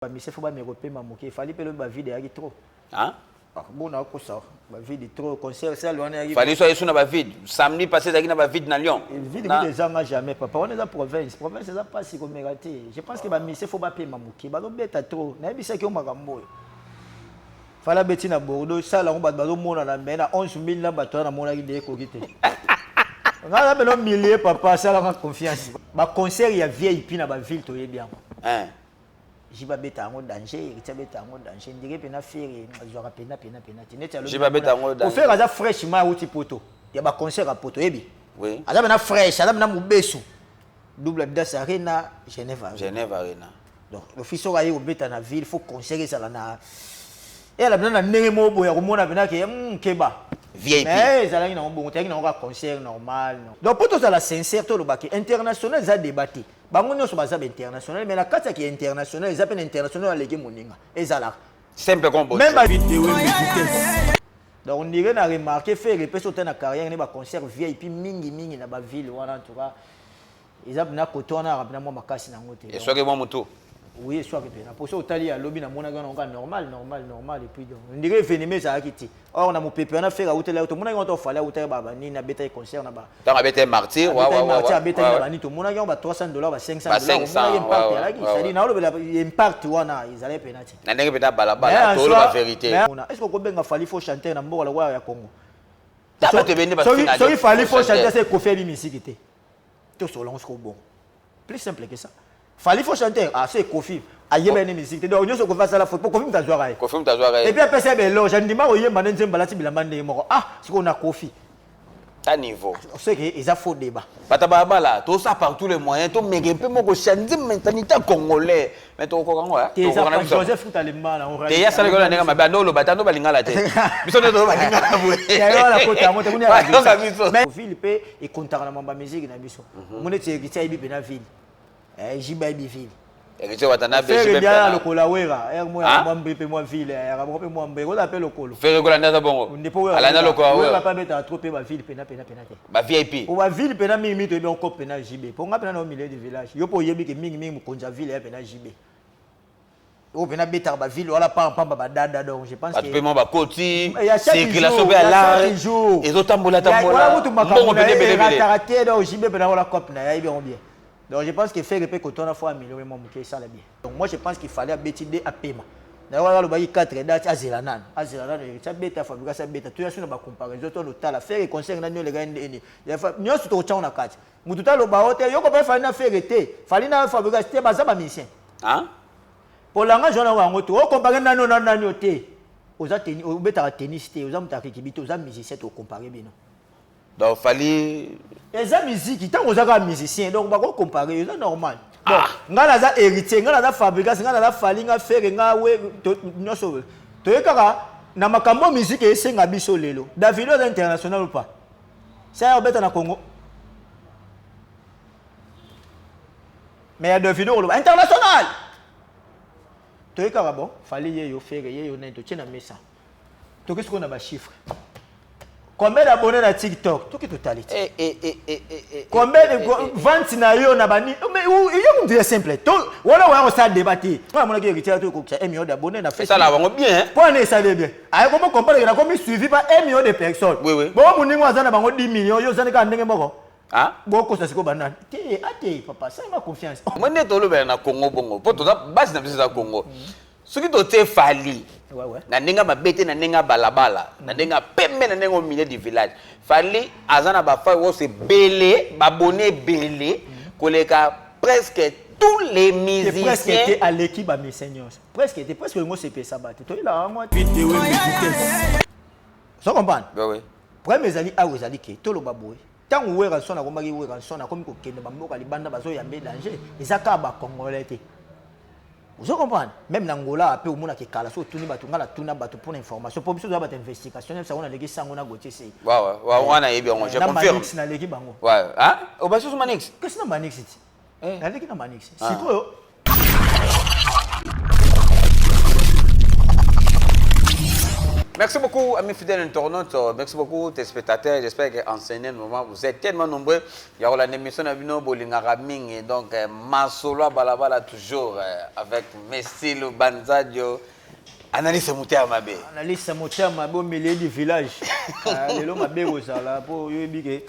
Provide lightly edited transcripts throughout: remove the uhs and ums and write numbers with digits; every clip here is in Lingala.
Ba musiciens faut bameka kopema moke. Fally pe lobi ba vide eyaki trop. Hein? Ah, bon na kosa ba vide trop concert salle wana eyaki. Fally so ayesu na ba vide. Samedi passé ezalaki na ba vide na Lyon. Vide kutu ezanga jamais papa. Wana eza province. Province eza pasi komeka te. Je pense que ba musiciens faut bapema moke. Bazobeta trop. Nayebisaki yo makambo oyo. Fally abeti na Bordeaux, salle yango bato bazomonana mais na 11000 na bato wana namonaki nde ekoki te. Nga na bino milieu papa, salaka confiance. Ba concert ya VIP na ba ville toyebi yango. Hein. JB abeta yango danger, Héritier abeta yango danger. Ndire pena Ferre azwaka pena pena pena te. Neti alobi. JB abeta yango danger. Ferre aza fresh ma auti poto. Ya ba concert ya poto yebi. Oui. Aza pena fresh, aza pena mubesu. Double Adidas Arena, Genève Arena. Genève Arena. Donc le fils oyo aye kobeta na ville, faut concert ezala na eyala pena na ndenge moko boye ya komona pena ke keba. VIP. Mais ezalaki nango bongo, teyaki nango kaka concert normal. Donc po tozala sincère toloba ke international eza débat te. Bango nionso baza ba international mais na kati ya ki international eza pe na international aleki moninga ezalaka. Simple comme bonjour. Même ba Donc on dirait na remarquer Ferre pe soki na carrière ne ba concert VIP mingi mingi na ba ville wana en tout cas eza na côté wana na mwa makasi nango te. Eswaki mwa mutu. Oui, eswaki pe na poso otali ya lobi na monaki wana kaka normal normal normal et puis donc on dirait événement ezalaki te. Or na mopepe wana Ferre awutela tomonaki yango to Fally awutaki ba ba nini abetaki concert na ba Tango abetaki martyr wa wa wa abetaki na ba nini tomonaki yango ba 300 dollars ba 500 dollars omonaki impact ezalaki c'est-à-dire naolobela impact wana ezalaki pena te na ndenge pena balabala toloba vérité. Est-ce que okobenga Fally faux chanteur na mboka lokola ya Congo? Soki Fally faux chanteur c'est Koffi ayebi misiki te. Tosolola yango sikoyo bongo. Plus simple que ça. Fally faux chanteur, ah c'est Koffi. Ayeba ne musique te. Donc nyoso Koffi asala faute, po Koffi mutu azwaka ye. Koffi mutu azwaka ye. Et puis apesa ye ba éloge, andima koyemba nde nzembo alati bilamba ndenge moko. Ah, sikoyo na Koffi. Ta niveau. C'est que eza faux débat. Bata balabala, tosala par tous les moyens, tomeke mpe moko changer mentalité congolais. Mais tokokoka yango, hein? Te eza Tokokoka na pa biso. Joseph Futa Lembana, on Te ya salaki wana ndenge mabe, ando oloba te, ando balingala te. Biso nde toloba lingala boye. Ya yo wana kota yango te, kuna ya Bayoka biso. biso. Mais ville pe ekontaka na mamba musique na biso. Omoni ete Héritier ayebi pena ville. Eh, JB ayebi ville. Héritier Watanabe, Ferre JB Biala Mpiana. lokola Wera, er moya Hein? mwa mbe pe mwa ville, er mwa pe mwa mbe, oza pe lokolo. Ferre Gola nde aza bongo. Nde po Wera. Alanda lokola Wera Wera. pa beta trop pe ba ville pena pena pena te. Ba VIP. Po ba ville pena mingi mingi toyebi yango coop pena JB. Po nga pena na au milieu du village. Yo po oyebi ke mingi mingi mokonzi ya ville ya pena JB. Oyo pena betaka ba ville wala pamba pamba ba dada donc je pense Bato que pe mwa bakoti, Ya chaque circulation jour, pe ya ya large, chaque jour. ezotambola Ya- wana tambola, kutu makambo mbongo na pene ye ebele ebele. erataka te donc JB pena wala coop na ye ayebi yango bien. Donc je pense que Ferre pe koto wana faut améliorer mwa moke esala bien. Donc moi je pense qu'il fallait abeti nde apema. Na yo alobaki 4 dates azela nanu. Azela nanu Héritier abeta Fabregas abeta. Toya sur na ba comparaison to tala Ferre concert na nio eleka ndeni. Ya fa nionso tokotya ngo na kati. Mutu ta loba o te yoko pe Fally na Ferre te. Fally na Fabregas te baza ba musiciens. Hein? Po langage wana yango te. O comparer nani na nani o te. Oza tennis, obetaka tennis te, oza mutu ya rugby te, oza musicien to comparer bino. Donc Fally eza musique ntango oza kaka musicien donc bako comparer eza normal. Bon, ah. nga naza héritier, nga naza Fabregas, nga naza Fally, nga Ferre, nga we nyonso toye kaka na makambo musique esenga biso lelo. Davido aza international ou pas? Saya obeta na Congo. Mais ya Davido koloba international. Toye kaka bon, Fally ye yo Ferre ye yo nani totie na mesa. Toke sikoyo na ba chiffres. Combien d'abonnés na TikTok? Toke totali te. Eh, eh, eh, eh, eh, eh, Combien de eh, eh, eh. vente na yo na bani? Mais yo mutu ya simple. To wana waya kosala débat te. Nga namonaki héritier to kokisa 1 million d'abonnés na Facebook. Esala bango bien, hein? Mpo wana esali bien. Aye komo comprendre que nakomi suivi par 1 million de personnes. Oui, oui. Bongo moninga aza na bango 10 millions, yo ozali kaka ndenge moko. Ah? Bokosa sikoyo banani? Te, ate papa, salama confiance. Moi nde tolobela na Congo bongo, po toza base na biso eza Congo. Soki totie Fally Ouais, ouais. na ndenge ya mabe te, na ndenge ya balabala, na ndenge ya pembe, na ndenge au milieu du village. Fally aza na ba followers ebele, ba abonnés ebele koleka presque tous les Te presque musiciens. te aleki ba musiciens nyonso. Presque te, presque olingo osepelisa bato. Toyelaka yango te. Ozo comprendre? Ouais, ouais. Problème ezali awa ezali ke toloba boye. Tango Werrason akomaki Werrason akomi kokende ba mboka libanda bazo yambe danger eza kaka ba congolais te. Ozo comprendre? Même na Angola pe omona ke kala so otuni bato nga na tuna bato pour information po biso toza bato investigation nayebisa ngo naleki sango na Gauthier Sey. Ouais, ouais, ouais, wana yebi yango, je Na confirme. Manix naleki bango. Ouais, hein? Obasusu Manix? Kasi na Manix ti. Eh. Naleki na Manix. Ah. Sikoyo Merci beaucoup, amis fidèles internautes. Merci beaucoup, téléspectateurs. J'espère qu'en ce moment, vous êtes tellement nombreux. Il y a l'émission na bino bolingaka mingi. Donc, masolo balabala toujours avec Messi Lubanzadio. Analyse motema mabe. Analyse motema mabe au milieu du village. Lelo mabe kozala po oyebi ke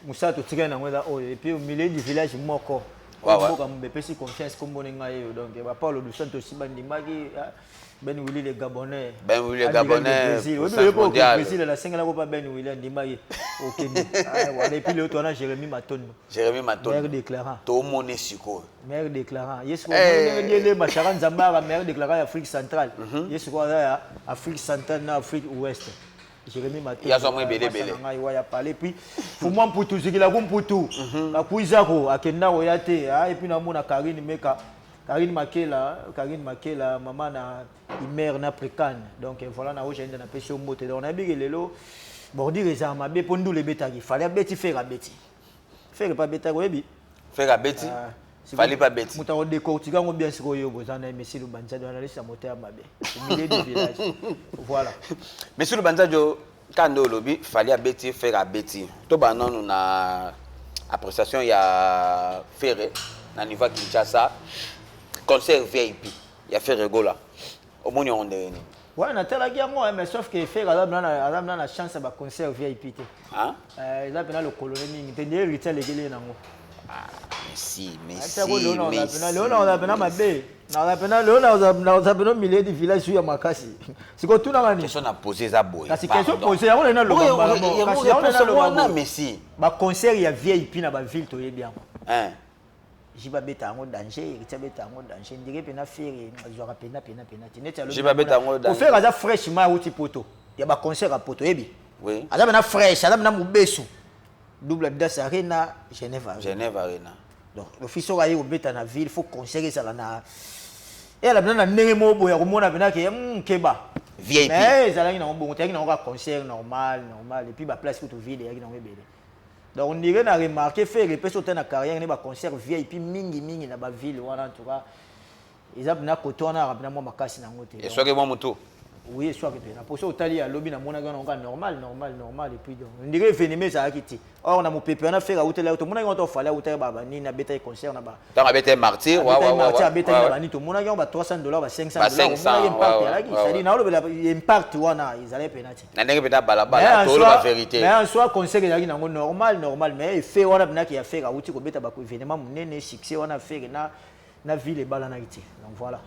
mosala totikali nango eza oyo, et puis au milieu du village moko mboka mobe epesi confiance kombo na ngai oyo. Donc ba Paulo dos Santos bandimaki, Ben Willy le Gabonais. Ben Willy le Gabonais. Brésil. Oui, Brésil la sengela ko pa Ben Willy andimaki okende. Voilà, et puis le toana Jérémy Matondo. Jérémy Matondo. Maire déclarant. Tomoni sikoyo. Maire déclarant. Ye sikoyo ndenge Machara Nzambara, maire déclarant ya Afrique centrale. Ye sikoyo aza ya Afrique centrale na Afrique ouest. Jérémy Matondo. Ya zwa ebele ebele. Ngai wa ya parler, puis fumwa mputu zikila ku mputu. Bakuizako akenda koya te. Et puis namona Karine Meka. Karine Makela, Karine Makela, maman na Imer na Prekane. Donc voilà, na oja na pesi mbote. Donc na biki lelo bordure eza mabe po ndule betaki. Fallait abeti, Ferre abeti. Ferre pas betaki, oyebi. Ferre abeti. Fallait pas beti. Moto akodécortiquer yango bien sikoyo boza na Messi Lubanzadio, analyste ya motema mabe au milieu du village. Voilà. Messi Lubanzadio, kanda olobi Fally abeti, Ferre abeti. To bananu na appréciation ya Ferre na niveau ya Kinshasa, concert VIP ya Ferre Gola. Omoni yango ndenge nini? Ouais, natalaki yango, mais sauf que Ferre aza mpenza na chance ya baconcert VIP te. Eza mpenza lokolo ne mingi te, nde Héritier alekeli ye nango. Messi, Messi, Messi. Lelo nakozala mpenza mabe, nakozala mpenza lelo nakozala mpenza au milieu du village ya makasi. Sikoyo tunaka nini? Question na posé eza boye. Kasi question posé yango nena loba mbala moko. Kasi yango nena loba wana Messi. Baconcert ya VIP na baville toyebi yango. JB abeta yango danger, Héritier abeta yango danger. Ndenge mpenza Ferre azwaka pena pena pena te. Neti JB abeta yango danger. Ferre aza fraîchement auti poto. Ya baconcert ya poto, oyebi. Oui. Aza mpenza fraîche, aza mpenza mobesu. Double Adidas Arena, Genève Arena. Genève Arena. Donc l'office oyo aye kobeta na ville, faut concert ezala na eyala mpenza na ndenge moko boye ya komona mpenza ke keba. VIP. Mais ezalaki nango bongo, teyaki nango kaka concert normal normal, et puis baplace kutu vide eyaki nango ebele. Donc on dirait na remarqué Ferre epesi ota na carrière ne baconcert VIP mingi mingi na baville wana. En tout cas eza mpenza kote wana aka mpenza mwa makasi nango te. Eswaki mwa motu. Oui, eswaki mpenza. Poso otali alobi namonaki wana kaka normal normal normal, et puis donc on dirait événement ezalaki te. Or na mopepe wana Ferre awuteli, tomonaki wana to Fally awutaki banini, abetaki concert na ba Ntango abetaki Martyr. Martyr abetaki na banini, tomonaki yango ba 300 $, ba 500 $. Omonaki impact ezalaki, c'est-à-dire naolobela impact wana ezalaki mpenza te. Na ndenge mpenza balabala, toloba vérité. Mais en soi concert ezalaki nango normal normal, mais effet wana mpenaki ya Ferre awuti kobeta ba événement monene, succès wana Ferre na ville ebalanaki te. Donc voilà.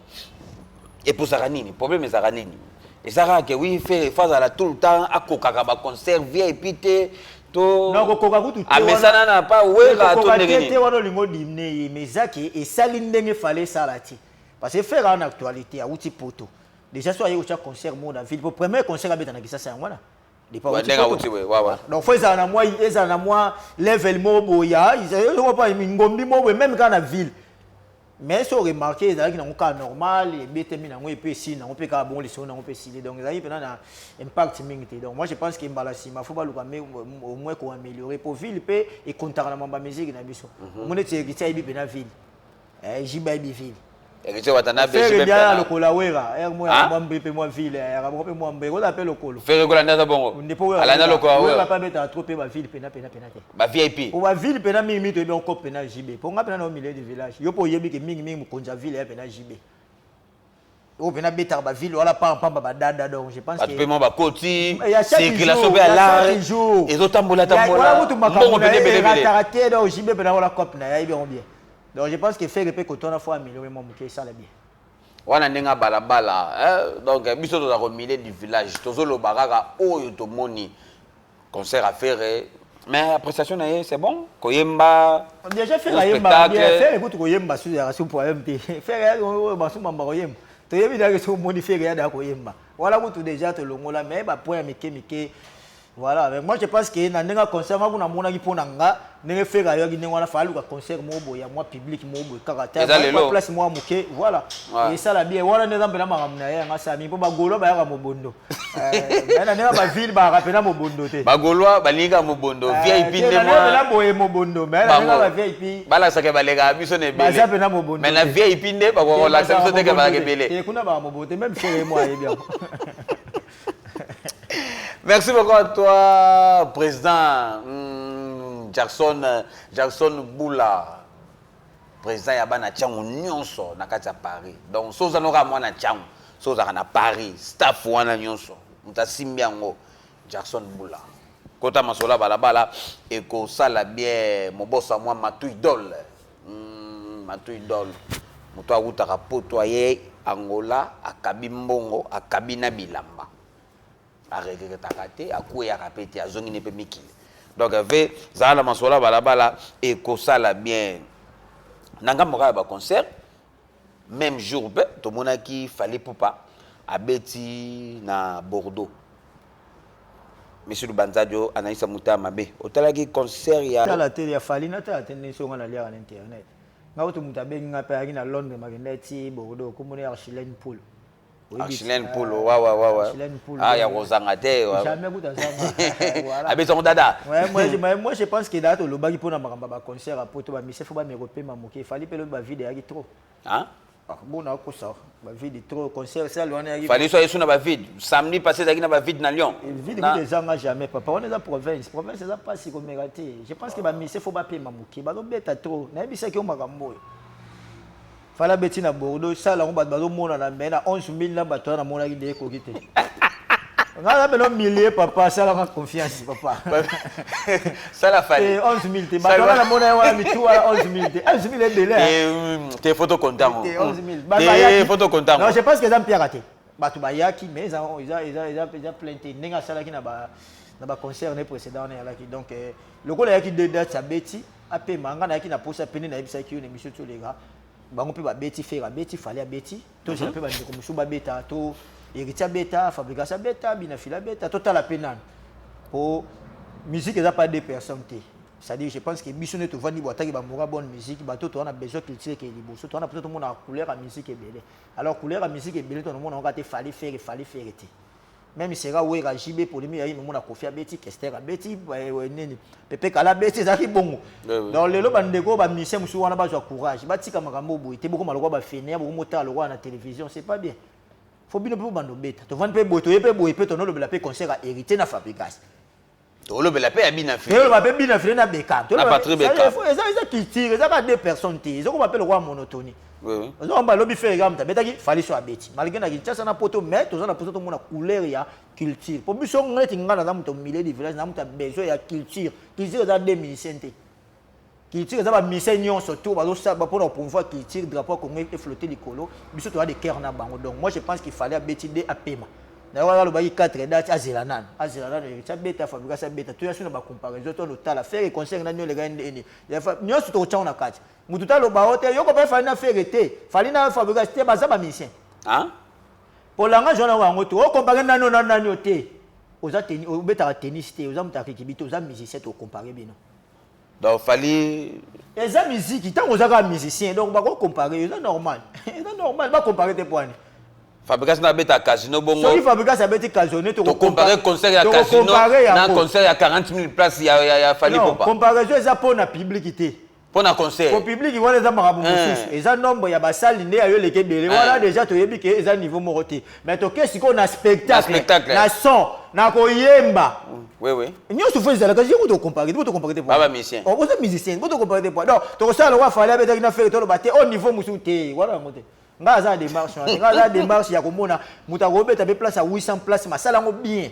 Epozaka nini? Problème ezalaka nini? Eza kaka ke oui, Ferre faut azala tout le temps akokaka baconcert VIP te to Non, kokoka kutu te. Amesana na pa Wera to ndenge nini? Te, wana olingi odimine ye, mais eza ke esali ndenge Fally esala te, parce que Ferre aza na actualité, awuti poto déjà. So aye kotya concert moko na ville, po premier concert abeta na Kisasa yango wana. Ndenge awuti we wawa. Donc faut ezala na mwa level moko boya pa ngombi moko boye, même kaka na ville. Mais so remarqué ezalaki nango kaka normal, ebetemi nango epe esili nango mpe kaka bongo, lisolo nango mpe esili. Donc ezalaki mpenza na impact mingi te. Donc moi je pense que mbala nsima faut baluka au moins koaméliorer, po ville mpe ekontaka na mambo ya musique na biso. Omoni neti Héritier ayebi mpenza ville, JB ayebi ville. Héritier Watanabe. Ferre bien lokola Wera ere mo ya mwa mbe mpe mwa ville yaka moko mpe mwa mbe koza mpe lokolo. Ferre Gola nde aza bongo, alanda lokola. Wera mpe abetaka trop mpe baville pena pena pena te. Ba VIP. Po baville mpena mingimingi toyebi yango mpena JB, mpo nga mpena na milieu du village, yo mpo oyebi ke mingimingi mokonzi ya ville ya mpena JB oyo mpena abetaka baville wala pampamba badada. Donc je pense bato mpe mo bakoti circulation mpe ya lar ezotambola tambola, mbongo mpe ebelebele te. Donc JB mpena wala cope na ye ayebi yango bien. Donc je pense que Ferre mpe koto wana faut améliorer mwa moke, esala bien. Wana ndenge balabala. Donc biso toza ko milieu du village, tozoloba kaka oyo tomoni concert à Ferre, mais appréciation na ye, c'est bon koyemba. Déjà Ferre ayemba bien. Ferre ekuti koyemba su ezalaka su problème te. Ferre basumamba koyemba, toyebi daki soki omoni Ferre yada koyemba wana kutu déjà tolongola, mais bapoint ya mike mike, voilà. Mais moi je pense que na ndenge concert nga kuna amonaki mpo na nga ndenge Ferre ayaki ndenge wana, fa aluka concert moko boye ya mwa public moko boye kaka te, place moko moke, voilà, esala bien. Wana nde eza mpena makambo na ye yanga sami, mpo bagaulois bayaka mobondo, mais na ndenge baville bayaka mpena mobondo te. Bagaulois balingi kaka mobondo, VIP nde. Mwa boye mobondo, mais na ndenge ba VIP Balakisaka balekaka biso na ebele. Baza mpena mobondo. Mais na VIP nde bakokolakisa biso teke balaka ebele. Kuna baka mobondo te, même Ferre mo ayebi yango. Merci beaucoup à toi, président Jackson, Jackson Boula, président ya bana Tshangu nyonso na kati ya Paris. Donc soza noka mwana Tshangu, soza na Paris, staff wana nyonso, muta simbi yango Jackson Boula. Kota masola balabala ekosala bien mobosa mwa Matui Dol. Matui Dol. Moto awutaka poto aye Angola, akabi mbongo, akabi na bilamba. Aregretaka te, akweyaka pe te, azongi ne pe mikili. Donc ve zala na masola balabala ekosala bien. Na ngambo kaka ba concert, même jour pe tomonaki Fally Ipupa abeti na Bordeaux. Monsieur Lubanzadio, Anaïsa Mouta Mabe, otalaki concert ya Tala te ya Fally na tala te ndenge songa na liaka na internet. Nga kutu mutu abengi nga pe ayaki na Londres makenda ti Bordeaux, kombo na ye Archilène Poul. Archilène Poul, wa wa wa wa. Archilène Poul. Ah, ya kozanga te. Wa. Jamais kutu azanga. Voilà. Abeti yango dada. Ouais, moi je pense que dada tolobaki mpona makambo ya ba concert ya poto, ba musicien faut bameka kopema moke. Fally mpe lobi ba vide eyaki trop. Hein? Ah, bon, nakosa ba vide trop concert salle wana eyaki. Fally so ayesu na ba vide. Samedi passé ezalaki na ba vide na Lyon. Vide kutu ezanga jamais papa. Wana eza province. Province eza mpasi komeka te. Je pense que ba musicien faut bapema moke. Bazobeta trop. Nayebisaki yo makambo oyo. Fally abeti na Bordeaux, sala yango bato bazomonana, mais na 11 000 na bato wana namonaki nde ekoki te. Nga na beno millier papa, salaka confiance papa. Sala Fally. Te 11 000 te. Bato wana namona ye wana mitu wana 11 000 te. 11 000 ebele. Te, te photo contant. Te 11 000. Te photo contant. Non, je pense que eza mpiaka te. Bato bayaki mais eza eza eza eza eza plein te. Ndenge asalaki na ba concert ne précédent wana eyalaki. Donc lokola ayaki deux dates abeti, apema. Nga nayaki na posa pene nayebisaki yo na émission toleka. Bango mpe babeti, Ferre abeti, Fally abeti, tozela mpe bandeko mosusu babeta, to Héritier abeta, Fabregas abeta, Binafila abeta, totala mpe nani. Po musique eza pas deux personnes te. C'est-à-dire, je pense que biso nde tovandi bo ataki bamora bonne musique, bato toza na besoin culture eke liboso, toza na mposa tomona couleur ya musique ebele. Alors couleur ya musique ebele tonomona yango te Fally, Ferre, Fally, Ferre te. Même sera Wera, JB, polémique yaki nomona Kofi abeti, Kester abeti, nini, Pepe Kala abeti, ezalaki bongo. Donc lelo bandeko ba musicien mosusu wana bazwa courage, batika makambo boye te, bokoma lokola ba fainéant, bokomotala lokola na télévision, c'est pas bien. Faut bino mpe bobanda obeta. Tovandi mpe boye, toye mpe boye mpe tonolobela mpe concert ya Héritier na Fabregas. Tolobela mpe ya Bina File. Toloba mpe Bina File na Beckham. Na Patrick Beckham. Eza culture, eza kaka deux personnes te, ezokoma mpe lokola monotonie. Ozomba lobi Ferre kaka moto abetaki, Fally so abeti. Malgré na Kinshasa na poto, mais toza na posa tomona couleur ya culture. Po biso neti nga naza moto milieu du village, na moto ya besoin ya culture. Culture eza deux musiciens te. Culture eza ba musiciens nyonso to bazosala mpona promouvoir culture, drapeau ya Congo eflotte likolo, biso toza de cœur na bango. Donc moi je pense qu'il fallait abeti nde apema. Na yo alobaki 4 dates, azela nanu. Azela nanu Héritier abeta, Fabregas abeta. Toya so na ba comparaison to totala Ferre concert na nyo eleka ndeni. Nyonso tokotyango na kati. Mutu taloba o te yoko mpe Fally na Ferre te, Fally na Fabregas te, baza ba musicien. Hein? Po langage wana yango te okompare nani na nani te. Oza teni, obetaka tennis te, oza moto ya rikibi te, oza musicien, tokompare bino. Donc Fally eza musique, ntango oza kaka musicien, donc bakokompare, eza normal. Eza normal bakompare te poani. Fabregas na abeta casino bongo. Soki Fabregas abeti casino, tokompare concert ya casino na concert ya 40 000 places ya Fally Ipupa. Comparaison eza mpona public te. Mpona concert. Po public wana eza makambo mosusu, eza nombre ya basali nde ya yo eleki ebele wana, déjà toyebi ke eza niveau moko te. Mais toke sikoyo na spectacle, na son, na koyemba. Oui oui. Nyonso fo ezalaka ye kutu okompare te, tokompare te. Baba musicien. Oza musicien, bo tokompare te. Donc tokosala lokwa Fally abetaki na Ferre, toloba te au niveau mosusu te wana yango te. Nga aza na démarche wana te. Nga aza na démarche ya komona moto akobeta mpe place ya 800 place, masala yango bien.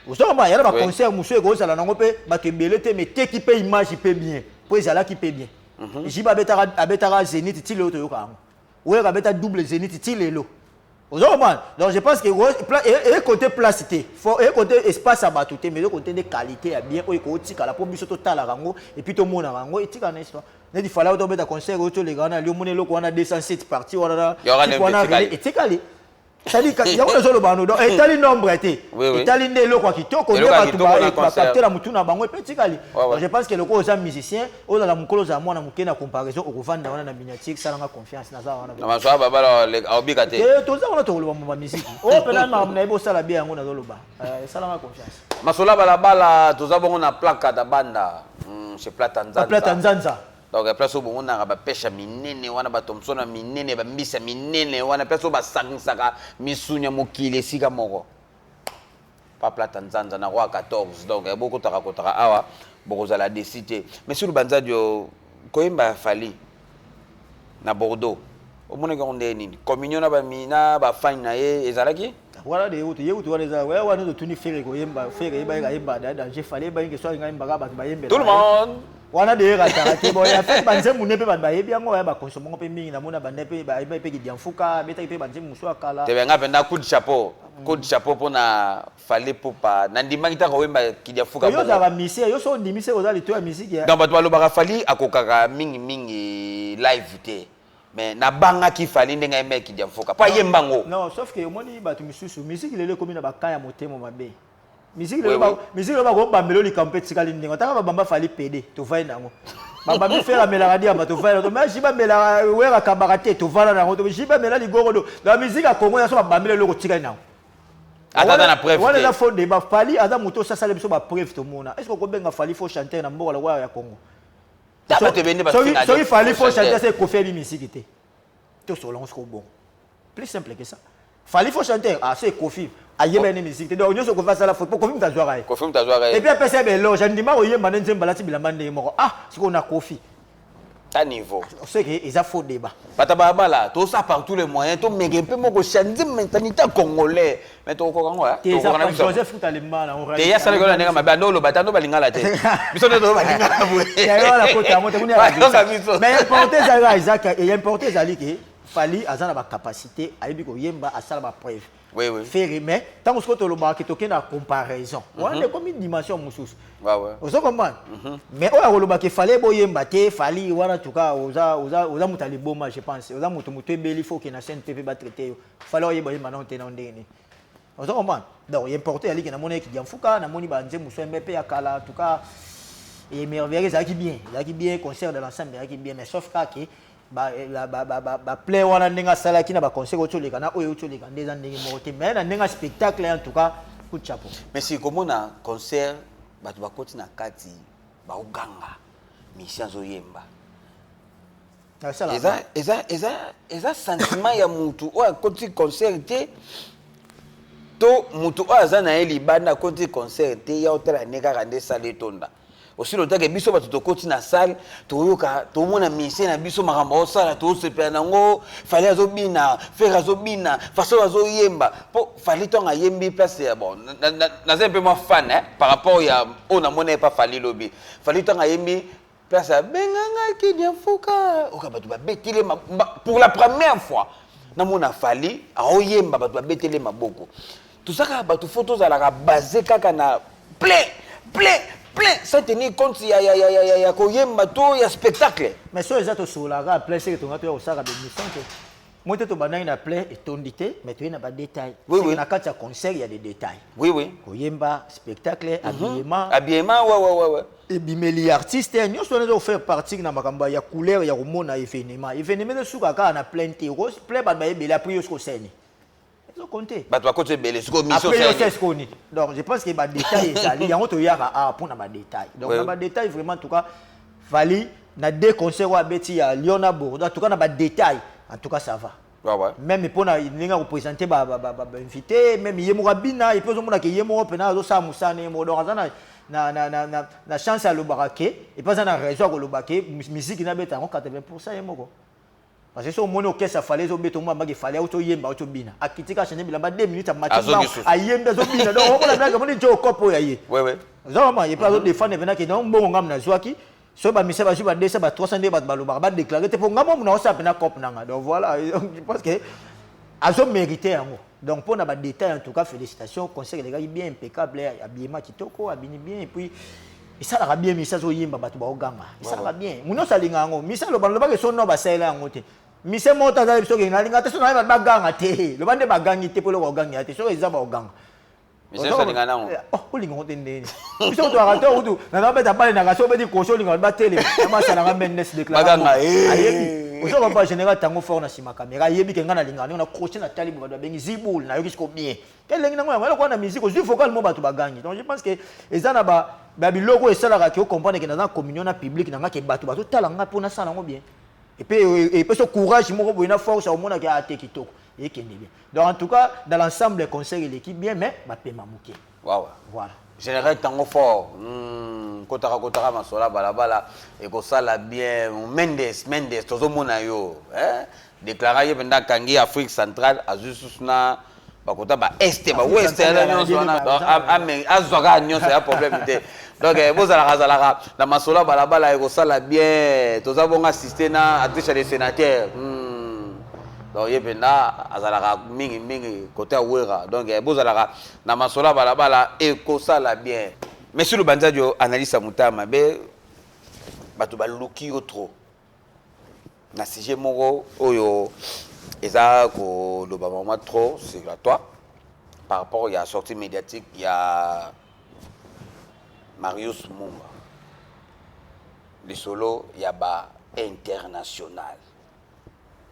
Ozomba ya na baconcert mosusu ekozala nango mpe bato ebele te, mais teki mpe image mpe bien, mpo ezalaki mpe bien. JB abetaka Zénith, ti lelo toyoka yango. Oyaka abeta double Zénith, ti lelo ozomona. Donc je pense que ekote place te, ekote espace ya bato te, mais ekote nde qualité ya bien oyo ekotikala mpo biso totalaka yango et puis tomonaka yango, etikala na histoire. Neti Fally oyo tobeta concert oyo toleka wana, liomona eloko wana 207 parti wana wana etikali. C'est-à-dire yango nazoloba no, donc etali nombre te, etali nde eloko ya kitoko nde bato bacapte na motu na bango epe etikali. Donc je pense que eloko oza musicien, ozala mokolo, ozala mwana moke, na comparaison okovanda wana na miniature, salanga confiance, naza wana. Aobika te. Toza wana tokoloba mo bamiziki oyo mpena makambo nayebi osala bien, yango nazoloba, esalanga confiance. Masola balabala, toza bongo na plaka da banda chez Plata Nzanza. Plata Nzanza. Donc place oyo bomonaka bapesha minene wana, bathomson ya minene, bambisa minene wana, place oyo basangisaka misuni ya mokili esika moko. Pa Plata Nzanza na Roi 14. Donc bokotaka kotaka awa bokozala déçu te. Mais sur Banzadi, koyemba ya Fally na Bordeaux, omonaki yango ndenge nini? Communion na bami na bafani na ye ezalaki? Wana de yeutu yeutu wana eza wana wana totuni Ferre koyemba. Ferre yeba yemba da danger. Fally yeba ke so alinga yembaka, bato bayembela. Tout le monde. Wana de yerataka te. Bon, en fait, banzembo ne mpe bato bayebi yango ya bakonsome yango mpe mingi. Namona bande mpe bayeba mpe Kidiamfuka, abetaki mpe banzembo mosusu ya kala. Te, nga mpenza coup de chapeau, coup de chapeau mpona Fally Ipupa. Nandimaki ntango oyemba Kidiafuka. Yo ozalaka musicien, yo so ondimisi oza lito ya musique ya Donc bato balobaka Fally akokaka mingimingi live te, mais nabangaki Fally ndenge ayemba Kidiafuka mpo ayemba ngo. Non, sauf que omoni bato misusu, musique lelo ekomi na baka ya motema mabe. Musique lelo, musique lelo bakobambela likambo mpe etikali ndenge ataka babamba Fally pede, tovai nango. Babambi Ferre amelaka diamba, tovai nango. Mais jiba amelaka, Wera akabaka te, tovanda nango. Jiba amela ligorodo. Na musique ya Congo ya so, babambela eloko, tikali nango. Ata aza na preuve wana te. Eza faux débat. Fally aza moto osasala biso bapreuve, tomona. Est ce que okobenga Fally faux chanteur na mboka lokola ya Congo? Ta bato ebende Soki bafinga soki Fally faux chanteur. chanteur, c'est Koffi ayebi misiki te. Tosola siko bongo, plus simple que ça. Fally faux chanteur, ah, c'est Koffi ayeba ye musique te. Donc nyonso Koffi asala faux po Koffi moto azwaka ye. Koffi moto azwaka Et ye. puis apesa ye baéloge, andima koyemba nde nzembo, alati bilamba ndenge moko. Ah, sikoyo na Koffi Ta niveau. C'est que eza faux débat. Bato balabala, tosala par tous les moyens, tomeke mpe moko changer mentalité congolais, mais tokokoka ngo. Te, eza Tokokoka na biso. Joseph Kutalemba na Te, ya salaki wana ndenge mabe, ando oloba te, ando balingala te, biso nde tozo balingala wana kota yango te kuna. Bayoka biso. Mais importe ezali ezaka importe ezali ke Fally aza na bacapacité, ayebi koyemba, asala bapreuve. Oui. Ferre, mais ntango sikoyo tolobaka ke tokende na comparaison wana, ekomi dimension mosusu. Ozo comprendre? Mais oyo akolobaka Fally boyemba te, Fally wana, tuka oza moto ya liboma, je pense. Oza moto ebeli, faut okende na CNPP batraite yo. Fally oyeba oyemba nano te, nano ndenge nini? Ozo comprendre? Donc importe yaliki, namoni ekidi ya mfuka, namoni banzembo mosusu yembe mpe ya kala. En tout cas, émerveillé, ezalaki bien, ezalaki bien. Concert de l'ensemble ezalaki bien, mais sauf kaka ke baplein wana, ndenge asalaki na baconcert oyo oleka na oyo euti oleka, nde eza ndenge moko te. Mais na ndenge ya spectacle, en tout cas, coup de chapeau. Mais si komona concert, bato bakoti na kati, baoganga, musicien azoyemba, eza sentiment ya mutu oyo akoti concert te, to mutu oyo aza na ye libanda, akoti concert te, ya otala nde kaka nde salle etonda. Osili otake biso bato tokoti na salle, toyoka, tomona musicien na biso, makambo aosala, tosepela nango. Fally azobina, Ferre azobina, façon azoyemba, mpo Fally ntango ayembi place ya bon, naza mpe mwa fan, hein, par rapport ya oyo namona ye pa Fally lobi. Fally ntango ayembi place abengangaki Diamfuka, oka bato babetele pour la première fois namona Fally aoyemba, bato babetele maboko. Tozalaka bato, fo tozalaka base kaka na plein, plein, plein, sans tenir compte ya koyemba to ya spectacle. Mais so eza tosololaka plein, seke tonga toya kosala bémission te. Moi te, tobandaki na plein etondi te, mais toye na badétail. Na kati ya concert, ya des détails. Koyemba, spectacle, habillement. Habillement, ouais. Ebimeli ya artiste nyonso wana eza kofaire partie na makambo ya couleur ya komona événement. Événement ezosuka kaka na plein te. Plein, bato bayebele, après yo soki oseni, ezocompte. Bato bakoti ebele, sikoyo mission. Après yo sesiko nini? Donc je pense que badétail ezali yango, toyaka awa mpona badétail. Donc na badétail, vraiment, en tout cas, Fally na deux concerts oyo abeti ya Lyon na Bordeaux, en tout cas na badétail, en tout cas ça va. Même mpona ndenge akoprésente bainvité, même ye moko abina, et puis ozomona ke ye moko mpena azosala mosala na ye moko. Donc aza na chance alobaka ke, et puis aza na raison akoloba ke musique nabeta yango 80 ye moko, parce que so omoni orchestre Fally ezobeta, omona mbaki Fally auti oyemba, auti obina, akiti kaka, change bilamba 2 minutes, amati, ayembi, azobina. Donc omona bilaka, omoni jo okope oyo aye oza mama, et puis azodefendre mpena ke donc mbongo ngamu nazwaki, soki bamisa bazwi ba 200, ba 300, nde bato balobaka badéclare te, mpo nga momu naosala mpena cope nanga. Donc voilà, je pense que azomérite yango. Donc mpona badétail, en tout cas félicitations, concert elekaki bien, impeccable, habillement kitoko, abini bien, et puis esalaka bien. Misa azoyemba, bato baoganga, esalaka bien. Mu nyonso alinga yango. Misa aloba, lobaka eso no basalela yango te. Mise moko aza biso okenge nalinga te, so na ye bato baganga te, loba nde bagangi te, mpo eloko ogangi ya te, soki eza baoganga. Olinga ngo te ndeni biso toyaka te kutu naza beta bale naka so obeti koso, olinga batelema basalaka Mendes déclaration, ayebi ozoka ba général tango fort na nsima caméra, ayebi ke ngai nalingaka ndenge na crochet, natali bo bato babengi zibul, nayoki siko bien elengi nango yango eloko wana musique ozwi vocal mo bato bagangi. Donc je pense que eza na babiloko oyo esalaka ke ocomprendre ke naza na communion na public na nga, ke bato bazotala nga mpo nasala yango bien, et puis epesa courage moko boye na force, omonaki ate kitoko. Ekende bien. Donc en tout cas, dans l'ensemble, concert eleki bien, mais bapema moke. Wawa. Voilà. Général Tango Fort, kotaka kotaka masola balabala ekosala bien. Mendes Mendes tozomona yo, hein? Déclara ye mpenza akangi Afrique centrale, azwi susu na bakota ba est, ba Afrique ouest, centrale, yana nyonso ya wana. Nigeria, Donc, ba- azwaka nyonso ya problème te. Donc bozalaka zalaka na masolo ya balabala, ekosala bien. Toza bongo assisté na actrice de sénateur. Donc ye mpenza azalaka mingi mingi côté ya Wera. Donc bozalaka na masolo ya balabala, ekosala bien. Monsieur Lubanzadio, analyse ya motema mabe, bato baluki yo trop na sujet moko oyo eza koloba mama trop sur toi par rapport ya sortie médiatique ya Marius Munga, lisolo ya ba international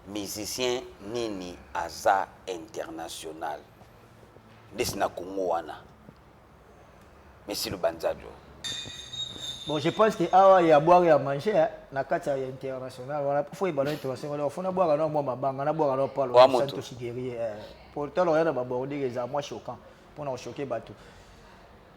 musicien. Nini aza international ndesi na Congo wana, Monsieur Lubanzadio? Bon, je pense que awa ya boire, ya manger, hein, na kati ya international wana, faut ebana international wana, faut na boire na mwa mabanga na boire na palo. Wa moto. Santos guerrier, pour talo ya na ba bordure, eza mwa choquant mpona kochoquer bato.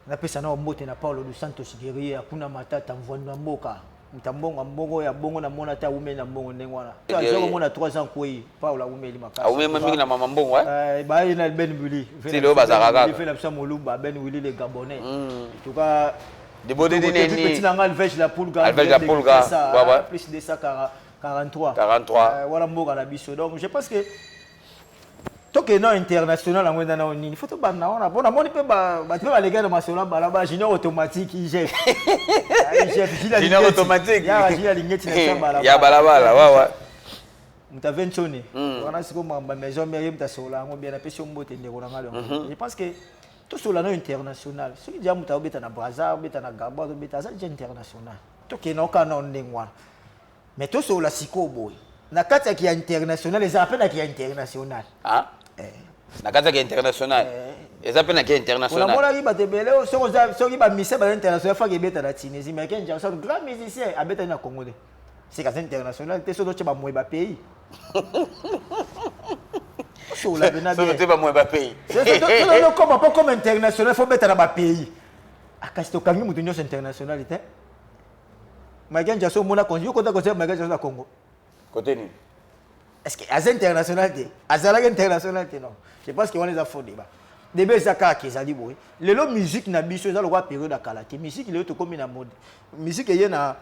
Napesa na mbote na Paulo dos Santos guerrier, akuna matata, mvwando ya mboka, moto mbongo, mbongo ya bongo namona te awumeli na mbongo ndenge wana. Guerrier. Aza komona 3 ans kwei, Paulo awumeli makasi. Awumeli mingi na mama mbongo, eh? Baye na Ben Willy. Ti lelo bazalaka kaka. Ve na biso Molumba, Ben Willy le Gabonais, en tout cas. Dibode nini? Petit nanga Alvej la Pulga. Alvej la Pulga, ouais. Plus 243. 43. Wana mboka na biso. Donc je pense que tokende na international yango eza nao nini, faut tobanda wana mpo namoni mpe bato mpe baleka na masolo balaba junior automatique IGF. IGF. Junior automatique. Ya Junior Alingeti na biso ya balabala. Ya balabala, ouais. Moto ave nsoni wana sikoyo, makambo ya maison mère, ye moto asola yango bien. Napesi yo mbote, ndeko na nga. Donc je pense que tosola no international, soki dia moto aobeta na Braza, abeta na Gabon, azobeta, aza dia international. Tokende oka nao ndenge wana, mais tosola sikoyo boye, na kati ya ki ya international, ezala mpe na ki ya international. Ah? Na kati ya international eza mpe na ki international. Onamonaki bato ebele oyo, soki soki bamusicien baza international, faki ebeta na Tunisie, mais Ken Jackson, grand musicien, abetani na Congo te, seka aza international te. Soki otye bamoye bapays, osola pena. Soki te bamoye bapays. Okoma mpo comme international, faut beta na bapays. Kasi tokangi moto nyonso international te. Michael Jackson, omona yo kota concert Michael Jackson na Congo? Kote nini? Est ce que aza international te? Azalaki international te? Non, je pense que wana eza faux débat. Débat eza kaka ezali boye: lelo musique na biso eza lokola période ya kala te. Musique lelo, tokómi na mode musique eye na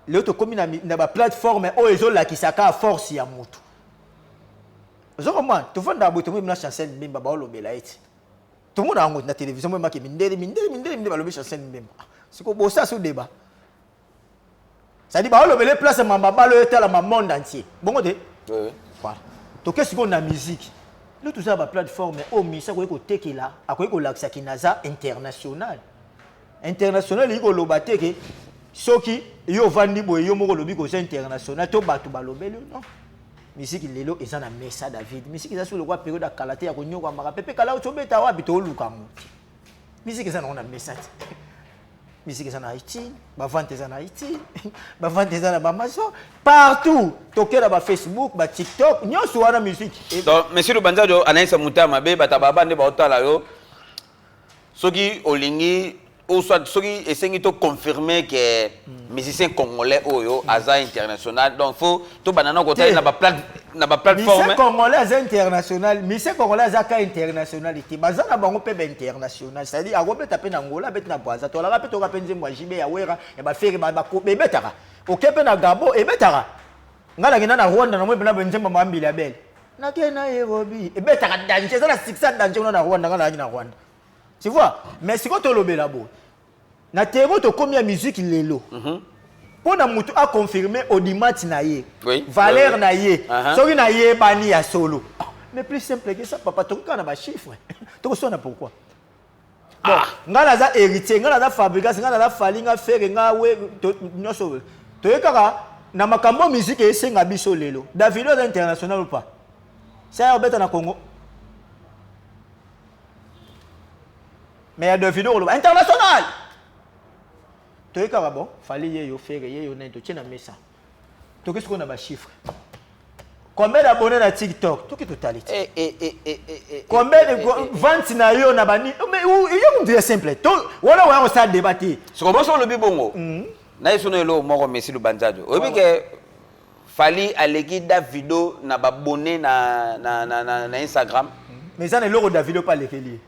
lelo, tokómi na baplateforme oyo ezolakisa kaka force ya motu. Ozokomona tovandaka boye, tomoni na Chancel Mbemba, baolobela ye ti tomona yango na télévision, moyemaki mindele, mindele, mindele, mindele balobi Chancel Mbemba. Siko bosa so débat, c'est-à-dire baolobela place ya mabalo oyo etalama monde entier, bongo te? Oui. Voilà, toke sikoyo na musique. Lo toza baplateforme oyo musicien akoki kotekela, akoki kolakisaki naza international. International elingi koloba te ke soki yo ovandi boye, yo moko olobi koza international to bato balobeli yo. Non, musique lelo eza na mesa, David. Musique eza soki lokola période ya kala te ya konyokwamaka pepe kala oti obeta wapi, tooluka yango te. Musique eza nango na mesa te. Musique eza na iTunes, bavente eza na iTunes, bavente eza na baAmazon, partout. Tokela baFacebook, baTikTok, nyonso wana musique. Donc monsieur Lubanzadio, anayisa motema mabe, bato baba nde baotala yo. Soki olingi ou soit soki esengi to confirmer que musicien congolais oyo aza international, donc faut tobanda na kotali na baplateforme. Musicien congolais aza international, musicien congolais aza ka international te. Baza na bango mpe bainternational, c'est-à-dire akobeta mpe na Ngola, abeti na Braza, tolaka mpe, toka mpe nzembo ya JB, ya Wera, ya baFerre, ebetaka. Oke mpe na Gabon, ebetaka. Ngai nakenda na Rwanda, namoi mpena nzembo mambili ya bele, nake na Nairobi, ebetaka danger, eza na succès danger kuna na Rwanda. Ngai nayaki na Rwanda, tu vois. Mais sikoyo tolobela boye, na terreau tokomi ya musique lelo, mpo na motu aconfirme audimat na ye, valeur na ye, soki nayebani ya solo. Mais plus simple que ça, papa, tokoki kaka na bachiffre, tokosona. Pourquoi? Bon, ngai naza Héritier, ngai naza Fabregas, ngai naza Fally, ngai Ferre, ngai we nyonso toye kaka na makambo musique esenga biso lelo. Davido aza international ou pas? Saya obeta na Congo, mais ya Davido koloba international, toye kaka. Bon, Fally ye yo, Ferre ye yo, nani totie na mesa, toke sikoyo na bachiffre. Combien d'abonnés na TikTok? Toki totali te. Combien de vente na yo na bani? Mais yo mutu ya simple. To wana wana kosala débat te. Soko boso olobi bongo. Na yesu no eloko moko Messi Lubanzadio. Oyebi ke Fally aleki Davido na ba abonnés na Instagram. Mais eza na eloko Davido pa alekeli ye.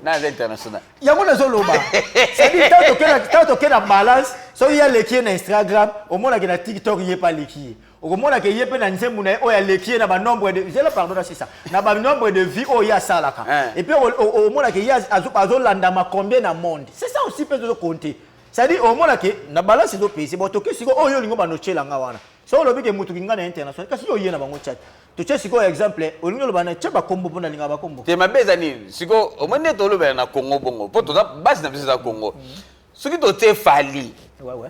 Na aza international. Yango nazoloba. C'est-à-dire tant toke na balance, soki ye aleki ye na Instagram, omonake na TikTok ye pa aleki ye. Okomonake ye mpe na nzembo na ye oyo aleki ye na ba nombre de zela, pardon, na sisa na ba nombre de vues oyo ye asalaka. Et puis omonake ye azolandama combien na monde. C'est ça aussi mpe tozocompter. C'est-à-dire omonake na balance ezopese. Bon, toke sikoyo oyo olingo banotyelanga wana. Soki olobi ke motu kinga na international, kasi yo oye na bango chat. Totie sikoyo exemple, olingi oloba na tie bakombo mpo nalingaka bakombo. Te, mabe eza nini? Sikoyo omoni nde tolobela na Congo bongo, mpo toza base na biso eza Congo. Soki totie Fally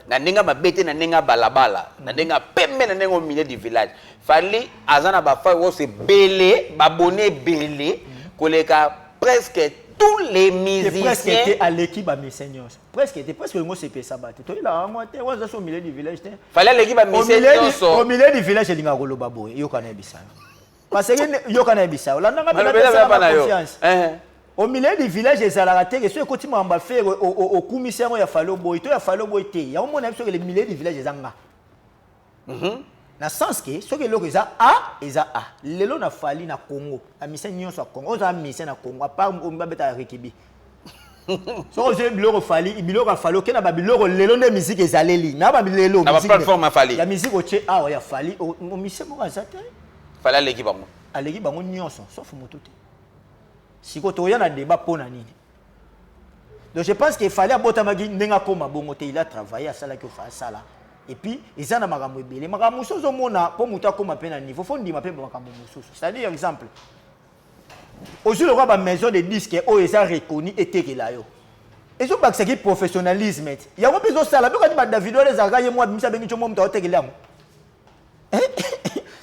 na ndenge ya mabe te, na ndenge ya balabala, na ndenge ya pembe, na ndenge au milieu du village, Fally aza na bafollowers ebele, babone ebele koleka presque tous les Te, presque musiciens. Te, aleki bamusicien nyonso. Presque te, presque olingo osepesa bato toyelaka yango te. Wana eza so au milieu du village te. Fally aleki Au bamusicien milieu nyonso. Au milieu du village elingaka koloba boye. Yoka na yebisa yo, parce que yoka na yebisa yo, olandanga mpe. Maloba eza napesaka pa na yo. confiance. Au milieu du village ezalaka te ke soki ekoti makambo ya Ferre, okumisi yango, ya Fally oboyi to ya Fally oboyi te. Yango mona biso ke le milieu du village eza nga na sens ke soki eloko eza a, eza a. Lelo na Fally na Congo, bamusicien nyonso ya Congo, oyo eza musicien na Congo à part oyo babetaka rikibi, soki ozwi biloko Fally, biloko ya Fally, oke na babiloko lelo nde musique ezaleli na balelo. Na baplateforme ya Fally. Ya musique otie awa ya Fally, musicien moko aza te. Fally aleki bango. Aleki bango nyonso sauf motu te. Sikoyo tokoya na débat mpo na nini. Donc je pense que Fally abotamaki ndenge akóma bongo te. Il a travaillé, asalaki ofa asala. Et puis eza na makambo ebele, makambo mosusu ozomona mpo moto akóma mpe na niveau, faut ndima mpe makambo mosusu. C'est-à-dire, exemple, ozwi lokwa bamaison de disque oyo eza reconnu, etekela yo, ezobakisaki professionnalisme ti yango mpe ezosala mpe kati. Badavido wana ezalaka ye mwa abimisi, abengi tio mwa moto aotekela yango.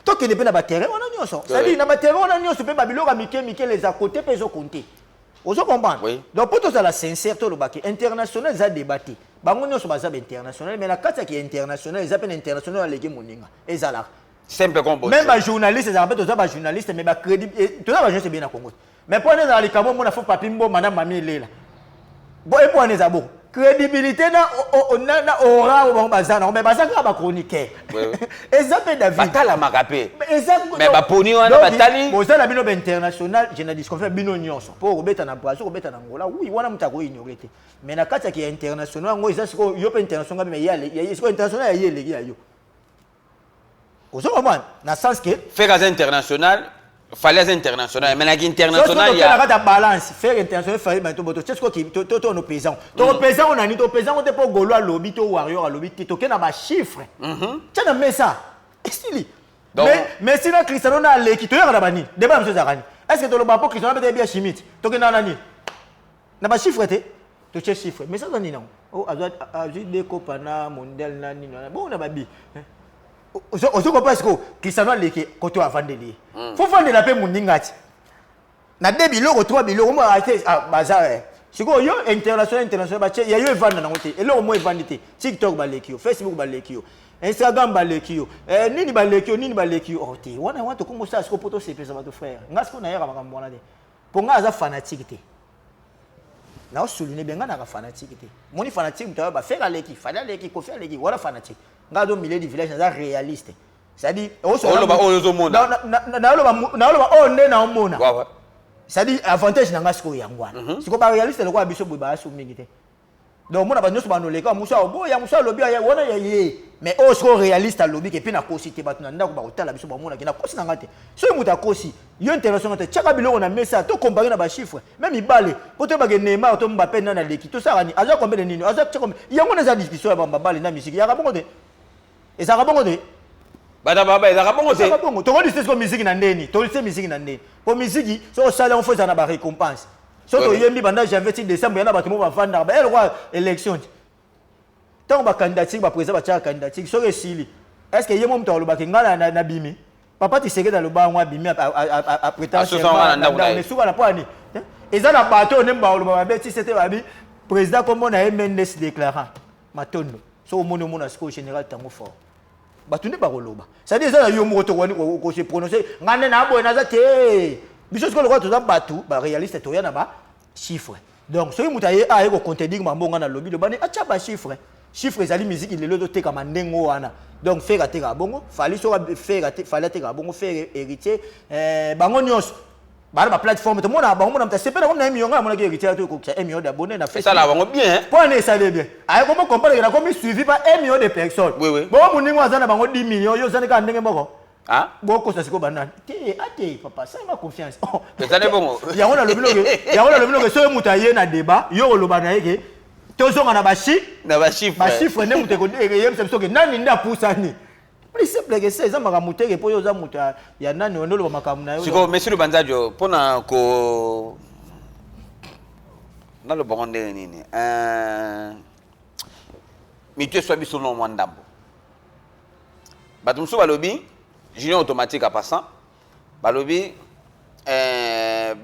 Tokende mpe na baterrain wana nyonso, c'est-à-dire na baterrain wana nyonso mpe babiloko ya mike mike eza kote mpe ezokonte. Ozo comprendre? Oui. Donc mpo tozala sincère, tolobaki international eza débat te. Bango nyonso baza bainternational, mais na kati ya ki international eza mpe na international aleki moninga, ezalaka. Simple comme bonjour. Même bajournaliste ezalaka mpe, toza bajournaliste, mais bacrédit, toza bajournaliste ebele na Congo, mais mpo wana ezala likambo omona fo papi mboma na mami elela bo epo wana eza bongo crédibilité na aura oyo bango baza nango, mais baza kaka bachroniqueur. Eza mpe David. Batalamaka mpe. Eza. Mais baponi wana batali. Boza na bino bainternational, je na disconfie bino nyonso mpo kobeta na Brazil, kobeta na Angola, oui, wana moto akoignore te. Mais na kati ya ki international yango eza sikoyo yo mpe international, mais ye sikoyo international ya ye eleki ya yo. Ozo comprendre na sens que Ferre aza international, Fally aza international, mais naki international ya na kati ya balance, Ferre international, Fally, mais to to sikoyo to no pesant, to pesant na nini? To pesant te mpo Golo alobi to Warrior alobi te. Toke na bachiffre, tia na mesa, esili. Mais Messi na Cristiano na aleki, toyaka na banini? Débat na biso ezalaka nini? Est ce que toloba mpo Cristiano abeta bia chimite? Tokendaka na nini? Na bachiffre te. Totie chiffre, mais aza nini yango? Azwi deux copa na mondial na nini wana bongo na babi. Ozo comprendre? Sikoyo Cristiano aleki kote oyo avandeli ye, faut vandela mpe moninga ti na de biloko, trois biloko mo te baza. Sikoyo yo international, international batie ya yo evanda nango te. Eloko mo evandi te. TikTok baleki yo, Facebook baleki yo, Instagram baleki yo, nini baleki yo, nini baleki yo. Oh te, wana wana tokomosala sikoyo mpo tosepesa bato. Frère, nga sikoyo nayaka makambo wana te, mpo nga aza fanatique te. Naosouligne bien, nga naka fanatique te. Moni fanatique, moto ayo baFerre aleki, Fally aleki, Kofi aleki, wana fanatique. Nga azo milieu du village, naza réaliste. C'est-à-dire Oloba oyo ozomona. Naoloba oyo nde naomona. C'est-à-dire avantage na nga sikoyo yango wana. Sikoyo baréaliste lokola biso boye bayaso mingi te. Donc omona bato nyonso banoleka, mosu aboya, mosu alobi wana ya ye, mais oyo sikoyo réaliste alobi ke mpe nakosi te. Bato na ndako bakotala biso, bamonaki nakosi na nga te. Soki moto akosi yo international te, tiaka biloko na mesa, tocompare na bachiffre même mibale mpo toyebake Neymar to Mbappe nani aleki. Tosala nini? Aza combien de nini? Aza tia combien? Yango wana eza discussion ya bambabale na misiki. Yaka bongo te, ezalaka bongo te. Bato baba ezalaka bongo te. Ezalaka bongo. Tokodiscuter sikoyo misiki na ndeni, tolise misiki na ndeni, po misiki soki osali yango, faut ezala na barécompense. Soki toyembi banda janvier ti décembre, ya na bato mo bavandaka baya lokola élection te. Ntango bacandidature, baprésident batiaka candidature, soki esili, est ce que ye mo moto alobaki ngai nabimi? Papa Tisekedi aloba yango, abimi Asusa wana na ndako na ye. Suka na mpo ani eza na bato oyo nde baloba babeti se te. Babi président, kombo na ye Mendes, déclarant matondo. Soki omoni, omona sikoyo général Tango Fort. Bato nde bakoloba. C'est-à-dire eza na yo moko tokowani kose prononcer ngai nde naboye naza te. Biso sikoyo lokola toza bato ba réaliste, toya na ba chiffre. Donc soki moto aye aye kocontredire mambo ngai nalobi, lobani atya ba chiffre. Chiffre ezali miziki lelo ezotekama ndenge wana. Donc Ferre atekaka bongo, Fally soki Ferre, Fally atekaka bongo, Ferre, Héritier, bango nyonso bana ba plateforme tomona bango, mona moto asepela komi na 1 million. Ngai namonaki Héritier ato ekokisa 1 million d'abonnés na Facebook. Esalaka bango bien. Mpo wana esali bien, aye komo comprendre ke nakomi suivi par 1 million de personnes. Oui, oui. Bongo moningo aza na bango 10 millions, yo ozali kaka ndenge moko. Ah? Bokosa sikoyo banani te? Ate papa, salama confiance. Oh. Eza nde bongo. Yango nalobi noke soki moto aye na débat, yo koloba na ye ke tozonga na bachi Na bachiffre. Bachiffre nde moto eyebisa biso ke nani nde apusani. Plus simple que ça, eza makambo teke mpo yo oza moto ya nani oyo nde oloba makambo na yo. Sikoyo, monsieur Lubanzadio, mpona ko nalobango ndenge nini, mitu eswa biso no mwa ndambo. Bato mosusu balobi Junior Automatique en passant, balobi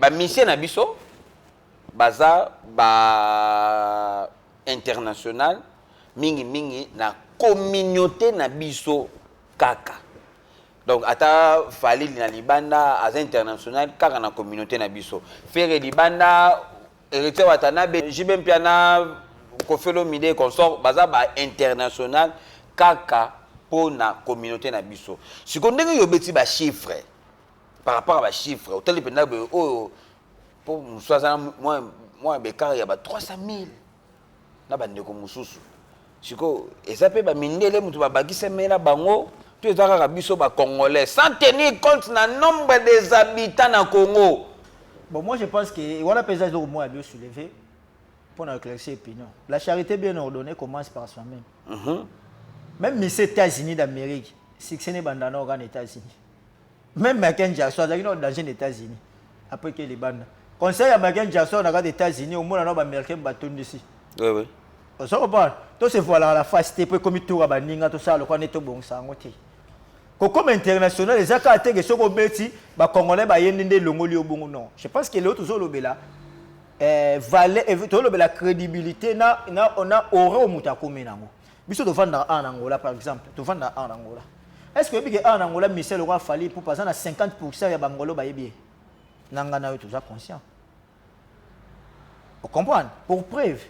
bamusiciens na biso baza ba international mingimingi na communauté na biso kaka. Donc ata Fally na libanda aza international kaka na communauté na biso. Ferre libanda, Héritier Watanabe, JB Mpiana, Koffi Olomide, consort, baza ba international kaka mpo na communauté na biso. Sikoyo ndenge yo obeti bachiffre, par rapport à bachiffre otali mpenza boye oyo, mpo mosusu aza na mwa bekar ya ba 300 000 na bandeko mosusu. Sikoyo eza mpe bamindele moto babakisamela bango to eza kaka biso bacongolais, sans tenir compte na nombre des habitants na Congo? Bon, moi je pense que wana mpenza eloko moko ya bio soulever pour éclaircir opinion. La charité bien ordonnée commence par soi-même. Même Miss États-Unis d'Amérique, succès ne bandana aux États-Unis. Même Michael Jackson azalaki na danger na États-Unis. Après que libanda. Conseil ya Michael Jackson na kati États-Unis, omona na ba Américain batondisi. Oui, oui. Ozo comprendre? To se voilà la face te po ekomi tour ya baninga, tosala lokola nde tobongisa yango te. Kokoma international eza kaka te ke soki obeti, bacongolais bayendi nde elongoli yo bongo. Non, je pense que lelo tozolobela valeur, tozolobela crédibilité na aura oyo moto akomi nango. Biso tovandaka awa na Angola, par exemple, tovandaka awa na Angola. Est ce que oyebi ke awa na Angola, Michel lokola Fally Ipupa aza na 50 ya bangolo bayebi ye? Na nga na yo toza conscient, ocomprendre? Pour preuve,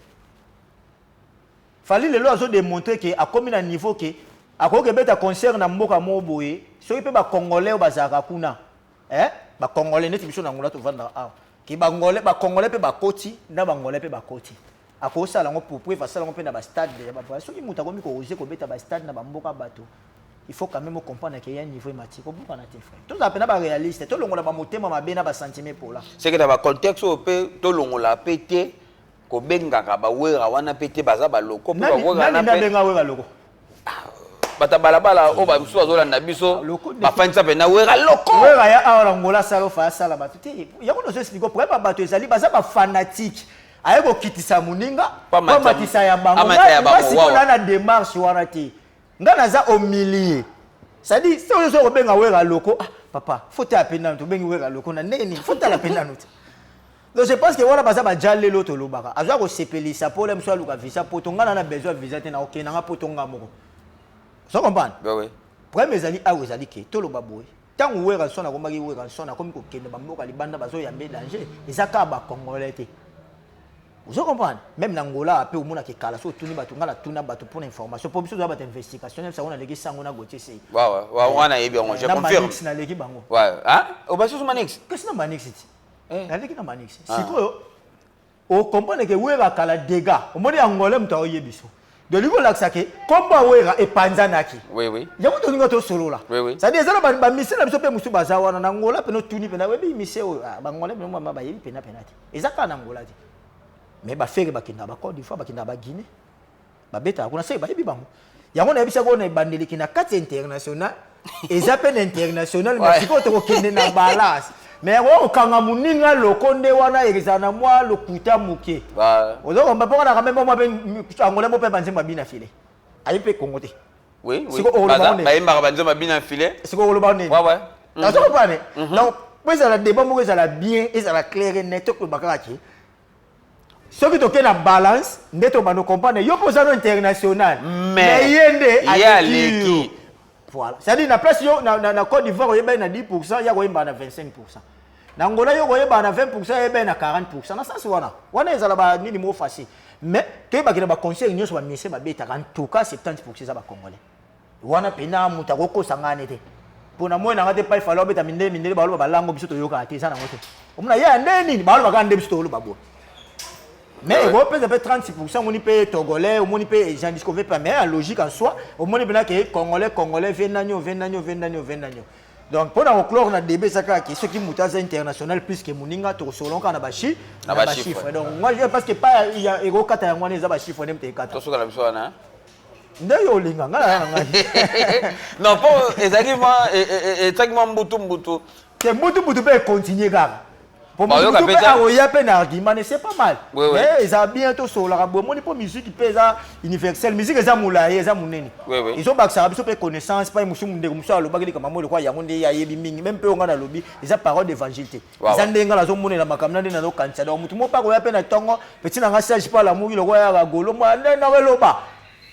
Fally lelo azodémontrer ke akomi na niveau ke akoki kobeta concert na mboka moko boye, soki mpe bacongolais oyo bazalaka kuna, eh? Bacongolais neti biso na Angola tovandaka awa, ke bacongolais mpe bakoti na bangolais mpe bakoti, akosala yango. Pour preuve, asala yango mpe na bastade ya bavoyage. Soki moto akomi kooser kobeta bastade na bamboka bato, il faut quand même comprendre ke ya niveau emati kobukana te. Frère, tozala mpenza baréaliste, tolongola bamotema mabe na basentiment epola. Seke na bacontexte oyo mpe tolongola mpe te kobengaka bawera wana mpe te baza baloko mpe Nani? bawera Nani wana nde mpe abenga Wera loko? Bato ya balabala oyo bamisusu bazolanda biso Ah, loko bafandisa mpenza Wera loko. Wera ya awa na Ngola asala ofa asala bato te. Yango nazo expliquer problème ya bato ezali baza bafanatike, aye kokitisa moninga Po po amatisa ya bango. Amatisa ya bango, Nga sikoyo wawa. naa na démarche wana te. Nga naza au milieu, c'est-à-dire soki ozo kobenga Wera loko, ah papa, faut tala mpe nanu tobengi Wera loko na ndenge nini, faut tala mpe nanu te. Donc je pense que wana baza baja lelo tolobaka azwa kosepelisa mpo le mosu aluka visa poto. Nga na besoin ya visa te, na okende nanga poto nga moko. Ozo comprendre? Ouais, ouais. Problème ezali awa, ezali ke toloba boye: ntango Werrason akomaki Werrason, akomi kokende bamboka libanda, bazoyamba danger, eza kaka bacongolais te. Ozo comprendre? Même na Ngola mpe omonaka ekala. So otuni bato, nga natuna bato mpona information, mpo biso toza bato investigation. Nayebisa ngo naleki sango na Gautier Sei. Ouais, wana yebi yango, je Na confirme. Manix naleki bango. Ouais, hein, obasusu Manix. Kasi na Manix ti Eh. naleki na Manix. Ah. Sikoyo ocomprendre ke Wera kala dégâts, omoni Angolais moto aoyebi so dolingi olakisa ke kombo ya Wera epanzanaki. Oui, oui. Yango tolinga tosolola. Oui, oui. C'est-à-dire eza na bamise na biso mpe mosusu baza wana na Ngola mpena otuni mpena oyebi mise oyo, ah, bangolais mpena mama bayebi mpena mpena te. Eza kaka na Ngola te, mais baFerre bakendaka ba Côte d'Ivoire, bakendaka baguinée, babetaka kuna, seke bayebi bango. Yango nayebisaka oyo na ebandeliki na kati ya international, eza mpe na international, mais sikoyo tokokende na balance. Mais yango kokanga moninga loko nde wana ezala na mwa lokuta moke. Ozokomba mpo kanaka meme mwa mpe Angolais mo mpe banzembo abina file aye mpe Kongo te. Oui, oui. Sikoyo oloba Baza ngo nini? Bayembaka banzembo babina filet. Sikoyo oloba nini? Ouais. Nazo comprendre. Donc po ezala débat moko ezala bien, ezala clair et net, tokoloba kaka ke soki tokei na balance nde tobanda comprendre yo mpo oza no international, Mais ye nde ye aleki yo. Aleki. Voilà, c'est-à-dire na place yo na Côte d'Ivoire oyebani na 10%, ya koyemba na 25%. Na Angola yo koyeba na 20%, oyebani na 40%. Na sens wana, wana ezala ba nini moko facile. Mais toyebaki na baconcert nyonso, bamusicien babetaka, en tout cas 70% eza bacongolais. Wana mpena moto akokosa ngane te, mpo na moi nanga te. Pai Fally obeta mindele, mindele baloba balango biso toyokaka te, eza nango te. Omona ye ya nde nini, baloba kaka nde biso toloba boye. Mais ekopesa mpe 36%, omoni mpe togolais, omoni mpe jean discover mpe. Mais en logique en soi, omoni mpena ke congolais, congolais ve nani, ove nani, ove nani, ove nani. Donc mpo na koclore na débat, eza kaka ke soki moto aza international plus ke moninga, tokosolon kaka na bachi Na bachiffre. Donc moi je parce que pas ekokata yango wana, eza bachiffre nde moto ekata. Tosuka na biso wana. Nde yo olinga ngai na ngai. Non, mpo ezalaki mwa etiaki mwa mbutu mbutu. Te, mbutu mbutu mpe econtinue kaka po mutu mpe akoya mpe na argument ne, c'est pas mal. Mais eza bien tosololaka boye, omoni, mpo musique mpe eza universelle, musique eza molai, eza monene, ezobakisaka biso mpe connaissance. Pai mosusu, ndeko mosusu alobaki likambo mo lokwa yango nde ye ayebi mingi, même mpe oyo ngai nalobi eza parole d'évangile te, eza ndenge ngai nazomonela makambo na nde nazokanisa. Donc motu moko mpe akoya mpe na ntongo, petit na ngai Sage mpe alamuki lokwa yaka golo mwa nde naweloba,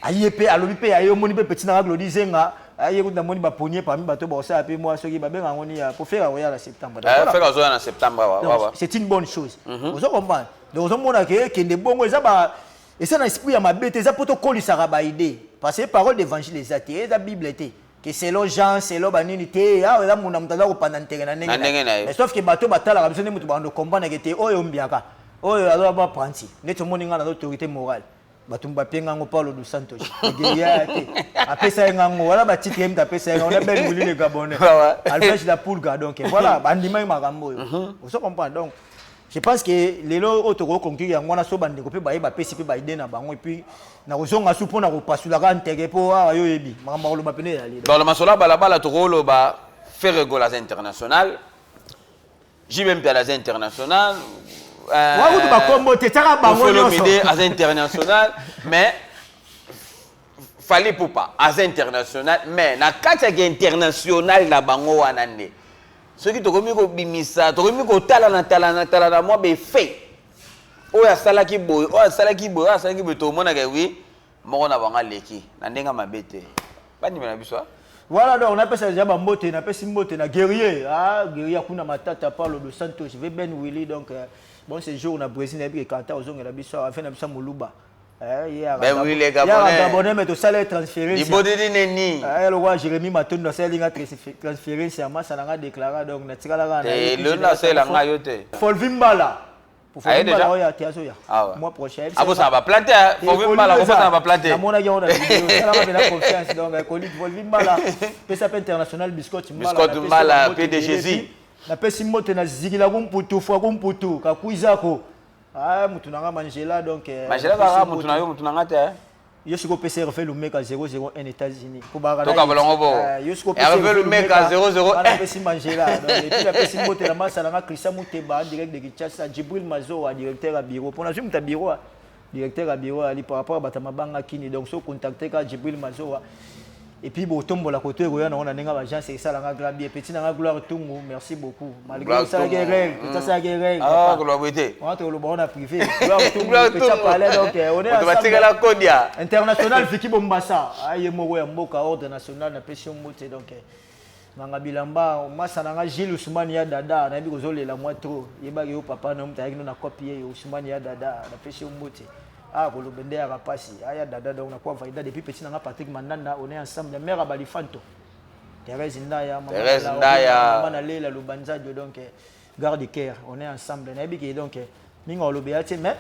aye mpe alobi mpe aye. Omoni mpe petit na nga Glodi Zenga aye kutu, namoni baponie parmi bato bakosala mpe mwa soki babenga yango ni ya po Ferre akoya na septembre. Ferre azoya na septembre. C'est une bonne chose, ozo comprendre? Donc ozomona ke ekende bongo, eza ba eza na esprit ya mabe te, eza mpo tokolisaka baidée, parce que parole d'évangile eza te, eza Bible te ke selon Jean, selon banini te. Awa eza muna moto aza kopanda ntere na ndenge, mais sauf ke bato batalaka biso nde moto bando comprendre ke te oyo mbiaka oyo aza ba apprenti. Neti omoni ngai naza autorité morale, bato bapenga yango Paulo dos Santos egeya te, apesa ye ngango wana batitre, ye moto apesa ye ngango na Ben Wili le Gabonais, Alves la Pulga. Donc voilà, bandimaki makambo oyo, ozo comprendre? Donc je pense que lelo oyo tokoki conclure yango wana. So bandeko mpe baye bapesi mpe baide na bango, et puis nakozonga su mpo na kopasulaka nteke, mpo awa yo oyebi makambo akoloba pene ezali. Dans le masolo ya balabala, tokoloba Ferre Gola aza international, JB Mpiana aza international. Wakutu bakombo te, tiaka bango nyonso. Aza international, mais Fally Ipupa aza international. Mais na kati ya international na bango wana nde soki tokomi kobimisa, tokomi kotala na tala na tala na mwa befe oyo asalaki boye, oyo asalaki boye, oyo asalaki boye, tomonaka wi moko na bango aleki na ndenge mabe te, bandimela biso. Voilà, donc napesa déjà bambote, napesi mbote na guerrier, ah, guerrier akuna matata, Paulo dos Santos ve Ben Willy. Donc bon séjour na Brésil, nayebi ke kanta ozongela biso afe na biso moluba. Ben Willy Gabonais. Gabonais, mais tosala transférence. Libodeli neni? Lokwa Jérémy Matondo asaleli nga transférence ya masa nanga déclara, donc natikalaka. Lelo nasalela nga yo te. Folvi Mbala. Aye déjà? Oyo te, azoya mois prochain. Abosana baplante, Folvi Mbala kobosana baplante. Namonaki yango na video, osalaka mpena confiance. Donc Koli Folvi Mbala, pesa mpe international Biscotte Mbala. Biscotte Mbala, PDG. Napesi mbote na zikila kumputu fwa kumputu kakwizako, ah, mutu nanga Mangela, donc. Mangela kaka mutu na yo, mutu nanga te. Yo sikoyo opesa Hervé Lumeka 001 États-Unis. Tokabolongo bo. Yo sikoyo. Hervé Lumeka 001. Napesi Mangela. Donc et puis napesi mbote na masa nanga Christian Muteba en direct de Kinshasa, Djibril Mazowa, directeur ya bureau, mpona zwi moto ya bureau, directeur ya bureau ali par rapport à bato ya mabanga kini. Donc so contacte ka Djibril Mazowa et puis botombola koto ekoya nango na ndenge bagence esalanga grand bien. Petit nanga Gloire Tungu, merci beaucoup, malgré osalaki erreur, petit asalaki erreur. Ah, koloba boye te. Wana tokoloba wana privé. Gloire Tungu, petit palais, donc on est batikala kodia. International Viki Bombasa, aye moko ya mboka, ordre national, napesi yo mbote. Donc nganga bilamba, masa nanga Gilles Ousmane ya dada, nayebi kozolela mwa trop, yebaki yo papa na yo moto ayaki no na cope ye Ousmane ya dada, napesi yo mbote. Ah, koloba nde yaka pasi aya dada. Donc nakuwa valida depuis petit nanga Patrick Mandanda, on est ensemble, mère Balifanto, Thérèse Ndaya. Thérèse Ndaya. Mama na Lela Lubanzadio, donc garde cœur, on est ensemble. Nayebi ke donc mingi olobi ya te, mais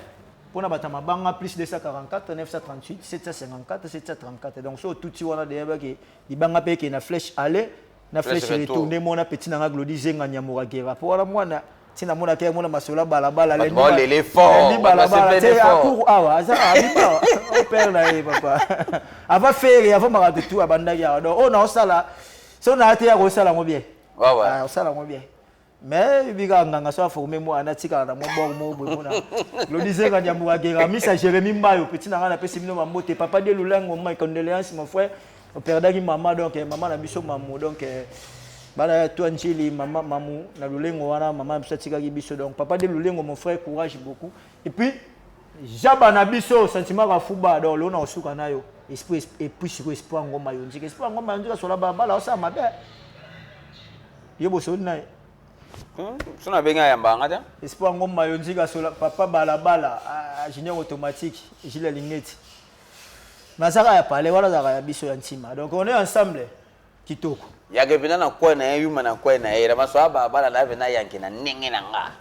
mpona bato ya mabanga, plus 244 938 754 734. Donc so otuti wana, deyebaki libanga mpe eke na flèche aller na flèche retour. Nde mona petit nanga Glodi Zenga Nyamuragera, mpo wana mwana ntina monaka ye mona masolo ya balabala balabala te, acour awa aza abiba opere na ye papa avant Ferre, avant makambo tu abandaki awa. Donc oyo naosala so naa te ya kosala yango bien, osala yango bien, mais bika nganga so aforme mwana atikala na mwa bor moko boye. Mpona Glodi Zenga Nyamuragera, misa Jérémi Mbayo, petit na ngai, napesi bino bambote. Papa de Lulango, my condoléance mon frère, operdaki mama. Donc mama na biso mamu, donc bana ya toi Njili, mama mamu na Lulengo wana, mama na biso atikaki biso. Donc papa de Lulengo, mon frère, courage beaucoup. Et puis Jaba na biso, sentiment kafuba. Donc lelo na kosuka na yo, esprit. Et puis sikoyo, esprit ya ngoma yo nzika, esprit ya ngoma yo nzika, sola balabala, osala mabe, yo bosoli na ye. So nabengi, ayambanga te. Esprit ya ngoma yo nzika, sola papa balabala, ah, junior automatique, Gile Lingeti, nazaka ya pale wana, azalaka ya biso ya ntima. Donc on est ensemble, kitoko. Yake mpena na kwai na ye, yuma na kwai na ye, na maso ya balabala na ye mpena, yanke na ndenge na nga.